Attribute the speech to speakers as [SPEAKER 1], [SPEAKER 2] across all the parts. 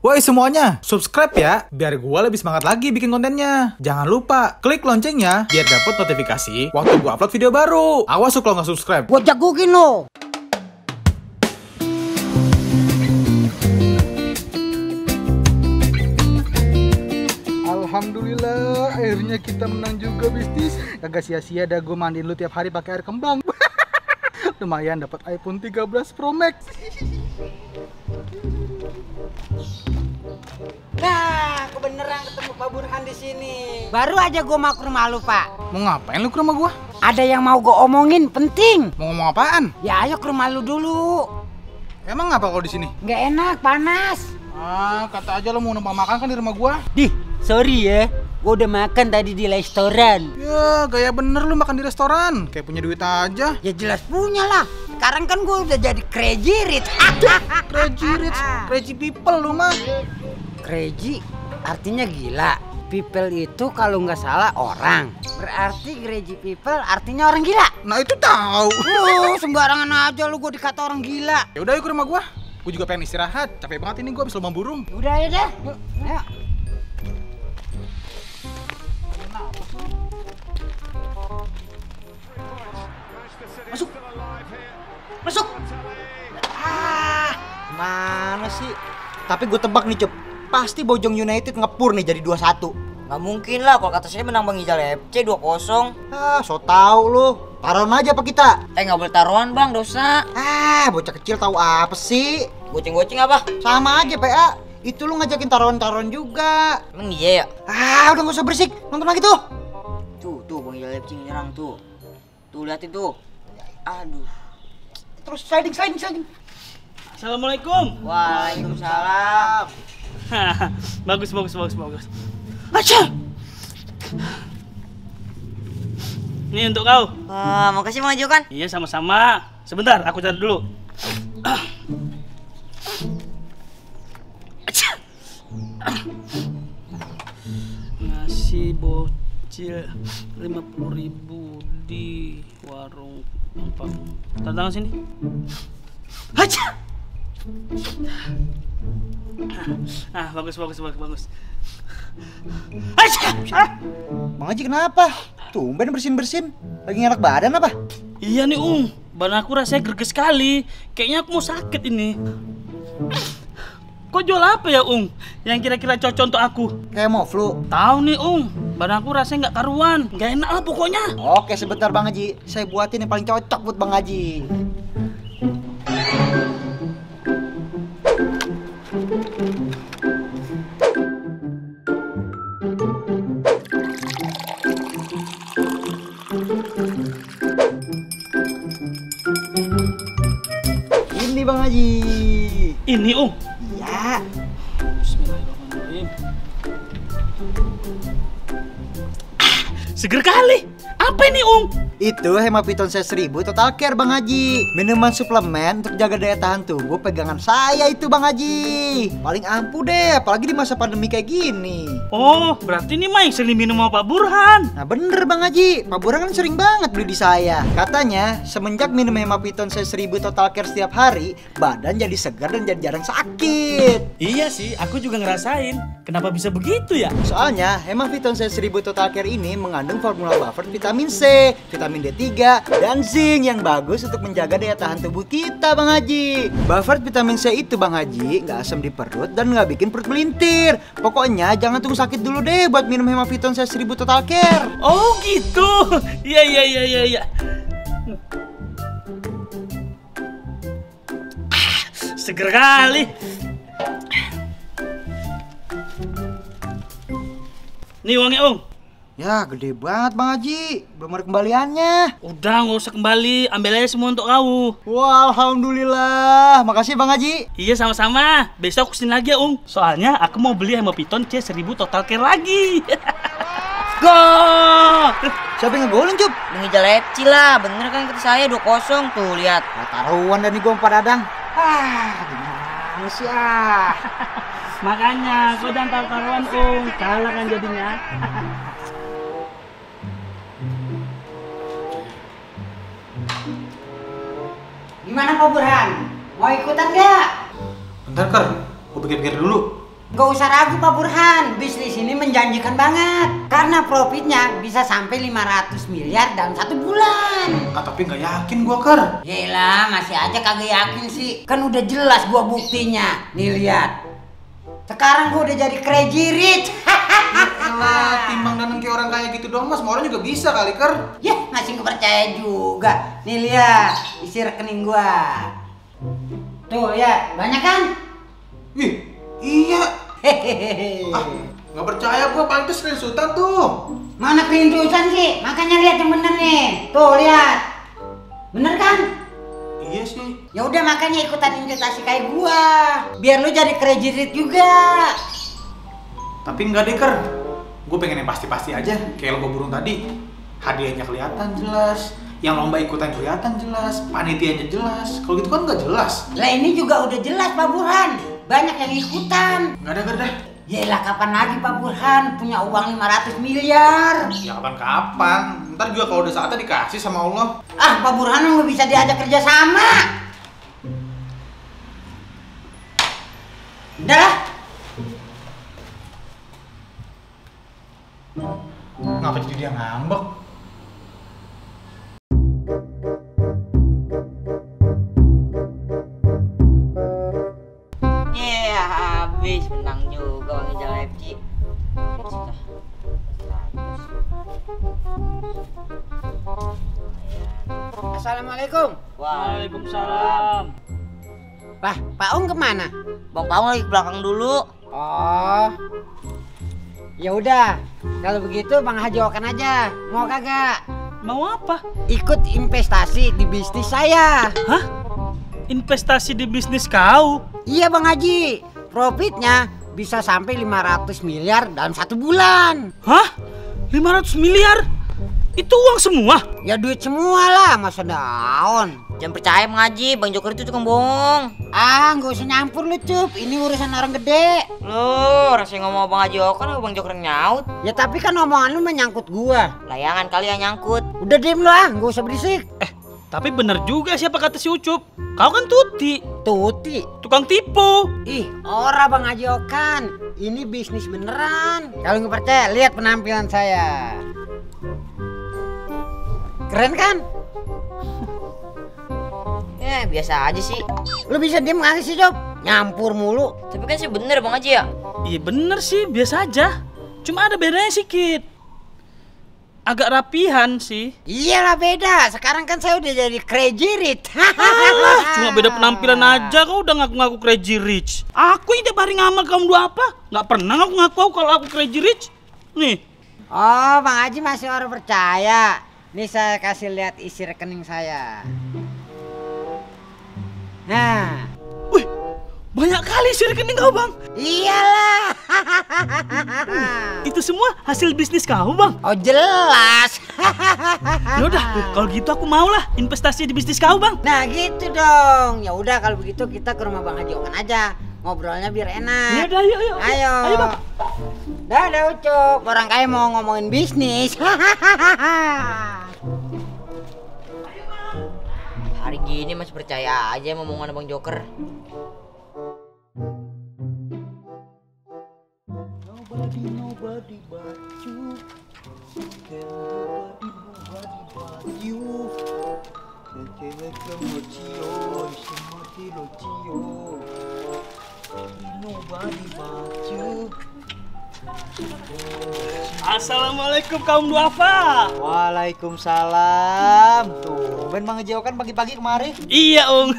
[SPEAKER 1] Woi semuanya, subscribe ya, biar gue lebih semangat lagi bikin kontennya. Jangan lupa, klik loncengnya, biar dapet notifikasi waktu gue upload video baru. Awas kalau nggak subscribe.
[SPEAKER 2] Gue jagokin lo.
[SPEAKER 3] Alhamdulillah, akhirnya kita menang juga bisnis. Kagak sia-sia dah gue mandiin lu tiap hari pakai air kembang. Lumayan dapat iPhone 13 Pro Max.
[SPEAKER 2] Nah, aku beneran ketemu Pak Burhan di sini. Baru aja gue mau ke rumah lu, Pak.
[SPEAKER 1] Mau ngapain lu ke rumah gue?
[SPEAKER 2] Ada yang mau gue omongin, penting.
[SPEAKER 1] Mau ngomong apaan?
[SPEAKER 2] Ya ayo ke rumah lu dulu.
[SPEAKER 1] Emang ngapa kalau di sini?
[SPEAKER 2] Nggak enak, panas.
[SPEAKER 1] Kata aja lu mau numpang makan kan di rumah gue.
[SPEAKER 2] Dih, sorry ya. Gue udah makan tadi di restoran.
[SPEAKER 1] Ya, gaya bener lu makan di restoran. Kayak punya duit aja.
[SPEAKER 2] Ya jelas punya lah. Sekarang kan gue udah jadi crazy rich.
[SPEAKER 1] Crazy rich, crazy people lu mah.
[SPEAKER 2] Crazy artinya gila. People itu kalau nggak salah orang. Berarti crazy people artinya orang gila.
[SPEAKER 1] Nah itu tahu.
[SPEAKER 2] Sembarangan aja lu, gue dikata orang gila.
[SPEAKER 1] Ya udah yuk ke rumah gua. Gua juga pengen istirahat. Capek banget ini gua habis lomba burung.
[SPEAKER 2] Udah ya deh. Ayo.
[SPEAKER 3] Masuk. Masuk. Mana sih? Tapi gue tebak nih, Cep. Pasti Bojong United ngepur nih jadi 2-1.
[SPEAKER 4] Nggak mungkin lah, kalau kata saya menang Bang Ijal FC 2-0.
[SPEAKER 3] So tau lu. Taruhan aja apa kita?
[SPEAKER 4] Nggak boleh taruhan Bang, dosa.
[SPEAKER 3] Bocah kecil tahu apa sih?
[SPEAKER 4] Goceng-goceng apa?
[SPEAKER 3] Sama aja, PA. Itu lu ngajakin taruhan-taruhan juga.
[SPEAKER 4] Emang iya ya?
[SPEAKER 3] Udah gak usah berisik. Nonton lagi tuh.
[SPEAKER 4] Tuh Bang Ijal FC nyerang tuh. Tuh liatin tuh. Aduh.
[SPEAKER 3] Terus sliding.
[SPEAKER 5] Assalamualaikum.
[SPEAKER 4] Waalaikumsalam.
[SPEAKER 5] Bagus. Acha. Ini untuk kau.
[SPEAKER 4] Wah, makasih Bang Ijal kan?
[SPEAKER 5] Iya, sama-sama. Sebentar, aku cari dulu. Acha. Nasi bocil 50.000 di warung Ampang. Tantangan sini. Acha. Bagus.
[SPEAKER 3] Bang Haji kenapa? Tumben bersin. Lagi ngenak badan apa?
[SPEAKER 5] Iya nih badan aku rasanya greges sekali. Kayaknya aku mau sakit ini. Kok jual apa ya yang kira-kira cocok untuk aku?
[SPEAKER 3] Kayak mau flu.
[SPEAKER 5] Tahu nih badan aku rasanya nggak karuan. Nggak enak lah pokoknya.
[SPEAKER 3] Oke sebentar Bang Haji. Saya buatin yang paling cocok buat Bang Haji. Ini Bang Haji.
[SPEAKER 5] Ini
[SPEAKER 3] Iya.
[SPEAKER 5] Bismillahirrahmanirrahim. Seger kali. Apa ini
[SPEAKER 3] Itu Hemaviton C1000 Total Care Bang Haji. Minuman suplemen untuk jaga daya tahan tubuh pegangan saya itu Bang Haji. Paling ampuh deh, apalagi di masa pandemi kayak gini.
[SPEAKER 5] Oh, berarti ini mah yang sering minum sama Pak Burhan.
[SPEAKER 3] Nah bener Bang Haji, Pak Burhan kan sering banget beli di saya. Katanya semenjak minum Hemaviton C1000 Total Care setiap hari, badan jadi segar dan jadi jarang sakit.
[SPEAKER 5] Iya sih, aku juga ngerasain. Kenapa bisa begitu ya?
[SPEAKER 3] Soalnya Hemaviton C1000 Total Care ini mengandung formula buffer vitamin C, vitamin D3, dan zinc yang bagus untuk menjaga daya tahan tubuh kita Bang Haji. Buffer vitamin C itu Bang Haji nggak asam di perut dan nggak bikin perut melintir. Pokoknya jangan tunggu sakit dulu deh buat minum Hemaviton C1000 Total Care.
[SPEAKER 5] Oh gitu. Iya. Seger kali. Nih uangnya
[SPEAKER 3] Ya gede banget Bang Haji, belum ada kembaliannya.
[SPEAKER 5] Udah nggak usah kembali, ambil aja semua untuk kau.
[SPEAKER 3] Wah alhamdulillah, makasih Bang Haji.
[SPEAKER 5] Iya sama-sama, besok kesini lagi ya Soalnya aku mau beli Hemaviton C1000 Total Care lagi. Go!
[SPEAKER 3] Siapa yang ngegolin Cup?
[SPEAKER 4] Bang Ijal FC lah, bener kan kata saya 2-0 tuh, lihat.
[SPEAKER 3] Taruhan dan nih gue Pak Dadang. Gimana sih
[SPEAKER 5] Makanya, kau jangan taruhan kalah kan jadinya.
[SPEAKER 2] Gimana Pak Burhan? Mau ikutan nggak?
[SPEAKER 1] Bentar Ker, gue pikir-pikir dulu.
[SPEAKER 2] Gak usah ragu Pak Burhan, bisnis ini menjanjikan banget. Karena profitnya bisa sampai 500 miliar dalam 1 bulan.
[SPEAKER 1] Tapi nggak yakin gua, Ker.
[SPEAKER 2] Yelah, masih aja kagak yakin sih. Kan udah jelas gua buktinya. Nih lihat. Sekarang gua udah jadi crazy rich.
[SPEAKER 1] Elah, timbang dandan kayak orang kaya gitu doang, Mas. Semua orang juga bisa kali, Ker.
[SPEAKER 2] Ya, masih nggak percaya juga. Nih lihat, isi rekening gua. Tuh lihat, banyak kan?
[SPEAKER 1] Wih, iya.
[SPEAKER 2] Hehehe.
[SPEAKER 1] Nggak percaya gua, paling tuh screenshotan tuh.
[SPEAKER 2] Mana kerindusan sih? Makanya lihat yang bener nih. Tuh lihat. Bener kan?
[SPEAKER 1] Iya sih.
[SPEAKER 2] Ya udah makanya ikutan investasi kayak gua. Biar lu jadi crazy rich juga.
[SPEAKER 1] Tapi nggak deh, Ker. Gue pengen yang pasti-pasti aja, kayak lomba burung tadi. Hadiahnya kelihatan jelas, yang lomba ikutan kelihatan jelas, panitianya jelas. Kalau gitu kan nggak jelas.
[SPEAKER 2] Lah ini juga udah jelas Pak Burhan. Banyak yang ikutan.
[SPEAKER 1] Nggak ada, Ker dah.
[SPEAKER 2] Yelah kapan lagi Pak Burhan punya uang 500 miliar?
[SPEAKER 1] Ya kapan-kapan. Ntar juga kalau udah saatnya dikasih sama Allah.
[SPEAKER 2] Ah Pak Burhan nggak bisa diajak kerja sama. Udah lah.
[SPEAKER 1] Ngapa jadi dia ngambek?
[SPEAKER 4] Habis menang juga Bang Ijal FC.
[SPEAKER 2] Assalamualaikum.
[SPEAKER 5] Waalaikumsalam.
[SPEAKER 2] Pak Ong kemana?
[SPEAKER 4] Bang Paung lagi ke belakang dulu.
[SPEAKER 2] Oh. Ya udah, kalau begitu Bang Haji Okan aja. Mau kagak?
[SPEAKER 5] Mau apa?
[SPEAKER 2] Ikut investasi di bisnis saya.
[SPEAKER 5] Hah? Investasi di bisnis kau?
[SPEAKER 2] Iya Bang Haji. Profitnya bisa sampai 500 miliar dalam 1 bulan.
[SPEAKER 5] Hah? 500 miliar? Itu uang semua?
[SPEAKER 2] Ya duit semua lah, masa daun.
[SPEAKER 4] Jangan percaya Bang Haji, Bang Joker itu tukang bohong.
[SPEAKER 2] Ah, nggak usah nyampur lu Cup. Ini urusan orang gede.
[SPEAKER 4] Loh, rasanya ngomong Bang Haji Okan Bang Joker yang nyaut.
[SPEAKER 2] Ya tapi kan omongan lu menyangkut gua.
[SPEAKER 4] Layangan kali yang nyangkut.
[SPEAKER 2] Udah diem lu ah, nggak usah berisik.
[SPEAKER 5] Tapi bener juga siapa kata si Ucup. Kau kan Tuti,
[SPEAKER 2] Tuti.
[SPEAKER 5] tukang tipu.
[SPEAKER 2] Ih, ora Bang Haji Okan. Ini bisnis beneran. Kalau nggak percaya, lihat penampilan saya. Keren kan?
[SPEAKER 4] Ya, biasa aja sih.
[SPEAKER 2] Lu bisa diem nggak sih, Job? Nyampur mulu.
[SPEAKER 4] Tapi kan sih bener Bang Haji ya.
[SPEAKER 5] Iya bener sih, biasa aja. Cuma ada bedanya sedikit. Agak rapihan sih.
[SPEAKER 2] Iyalah beda. Sekarang kan saya udah jadi crazy rich.
[SPEAKER 5] Cuma beda penampilan aja, kau udah ngaku-ngaku crazy rich. Aku ini tiap hari ngamal kamu dua apa? Nggak pernah ngaku-ngaku kalau aku crazy rich. Nih.
[SPEAKER 2] Oh, Bang Haji masih orang percaya. Nih saya kasih lihat isi rekening saya. Nah.
[SPEAKER 5] Wih, banyak kali isi rekening kau Bang.
[SPEAKER 2] Iyalah.
[SPEAKER 5] Itu semua hasil bisnis kau Bang.
[SPEAKER 2] Oh jelas.
[SPEAKER 5] Ya udah, kalau gitu aku mau lah investasi di bisnis kau Bang.
[SPEAKER 2] Nah gitu dong. Ya udah kalau begitu kita ke rumah Bang Haji Okan aja. Ngobrolnya biar enak.
[SPEAKER 5] Ya udah, ayo.
[SPEAKER 2] Ayo.
[SPEAKER 5] Ayo Bang.
[SPEAKER 2] Dadah Ucup. Orang kaya mau ngomongin bisnis.
[SPEAKER 4] Hari gini masih percaya aja sama omongan Bang Joker.
[SPEAKER 3] Nobody but you. Can nobody but you. Nobody but you.
[SPEAKER 5] Assalamualaikum kaum duafa.
[SPEAKER 3] Waalaikumsalam. Tuh, Ben Bang Haji Okan pagi-pagi kemari.
[SPEAKER 5] Iya Ung.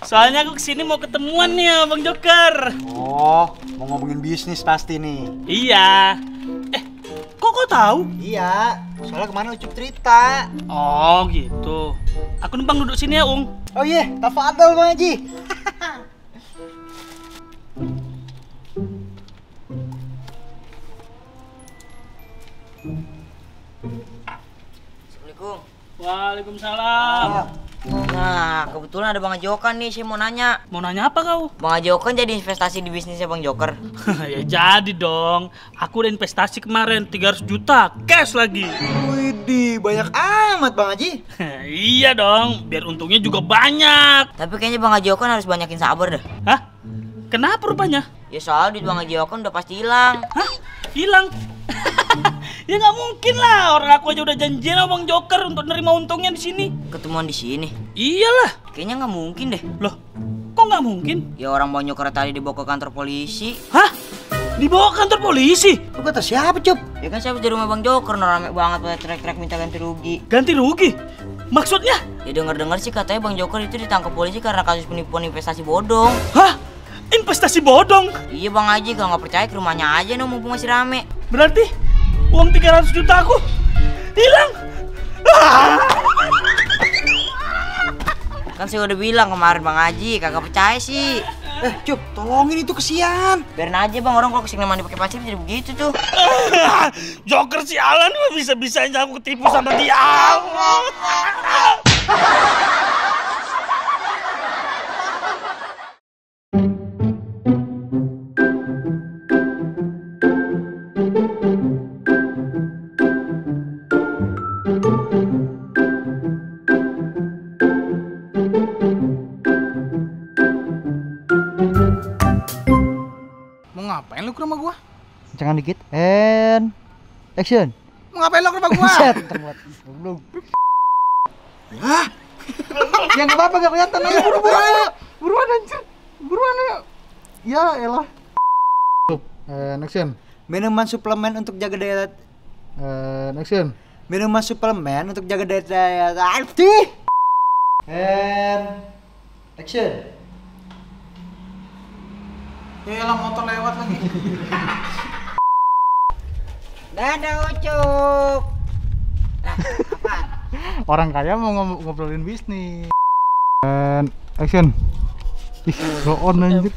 [SPEAKER 5] Soalnya aku kesini mau ketemuan nih sama Bang Joker.
[SPEAKER 3] Oh, mau ngomongin bisnis pasti nih.
[SPEAKER 5] Iya. Kok kau tahu?
[SPEAKER 3] Iya, soalnya kemana Ucup cerita.
[SPEAKER 5] Oh gitu. Aku numpang duduk sini ya Ung.
[SPEAKER 3] Oh iya, tafadhol Bang Haji.
[SPEAKER 4] Assalamualaikum.
[SPEAKER 5] Waalaikumsalam.
[SPEAKER 4] Nah, kebetulan ada Bang Haji Okan nih, saya mau nanya.
[SPEAKER 5] Mau nanya apa kau?
[SPEAKER 4] Bang Haji Okan jadi investasi di bisnisnya Bang Joker.
[SPEAKER 5] Ya jadi dong. Aku udah investasi kemarin 300 juta cash lagi.
[SPEAKER 3] Widih, banyak amat Bang Haji.
[SPEAKER 5] Iya dong, biar untungnya juga banyak.
[SPEAKER 4] Tapi kayaknya Bang Haji Okan harus banyakin sabar dah.
[SPEAKER 5] Hah? Kenapa rupanya?
[SPEAKER 4] Ya soal duit Bang Haji Okan udah pasti hilang.
[SPEAKER 5] Hah? Hilang? Ya nggak mungkin lah, orang aku aja udah janjian sama Bang Joker untuk nerima untungnya di sini.
[SPEAKER 4] Ketemuan di sini.
[SPEAKER 5] Iyalah.
[SPEAKER 4] Kayaknya nggak mungkin deh.
[SPEAKER 5] Loh, kok nggak mungkin?
[SPEAKER 4] Ya orang Bang Joker tadi dibawa ke kantor polisi.
[SPEAKER 5] Hah? Dibawa ke kantor polisi?
[SPEAKER 3] Lu kata siapa, Cup?
[SPEAKER 4] Ya kan saya habis dari rumah Bang Joker, rame banget pada trek-trek minta ganti rugi.
[SPEAKER 5] Ganti rugi? Maksudnya?
[SPEAKER 4] Ya dengar-dengar sih katanya Bang Joker itu ditangkap polisi karena kasus penipuan investasi bodong.
[SPEAKER 5] Hah? Investasi bodong?
[SPEAKER 4] Iya Bang Haji, kalau nggak percaya ke rumahnya aja no, mumpung masih rame.
[SPEAKER 5] Berarti uang 300 juta aku hilang?
[SPEAKER 4] Kan saya udah bilang kemarin Bang Haji, kagak percaya sih.
[SPEAKER 3] Cup, tolongin itu kesian.
[SPEAKER 4] Biarin aja Bang, orang kalau kesini mandi pakai pasir jadi begitu tuh.
[SPEAKER 5] Joker sialan, bisa-bisanya aku ketipu sama dia.
[SPEAKER 1] Mau ngapain lu ke rumah gua?
[SPEAKER 3] Jangan dikit. And action.
[SPEAKER 1] Mau ngapain lu ke rumah gua?
[SPEAKER 3] Set, terbuat. Belum. Hah? Yang apa gak kelihatan ayo buruan ayo. Buruan anjir. Buruan ayo. Ya elah.
[SPEAKER 1] Action.
[SPEAKER 3] Minuman suplemen untuk jaga daya
[SPEAKER 1] Action.
[SPEAKER 3] Minuman suplemen untuk jaga daya tahan. And action.
[SPEAKER 1] Yalah, motor lewat lagi.
[SPEAKER 2] Dadah Ucup. Nah, apaan?
[SPEAKER 1] Orang kaya mau ngobrolin bisnis. Action. Ih, go on anjir.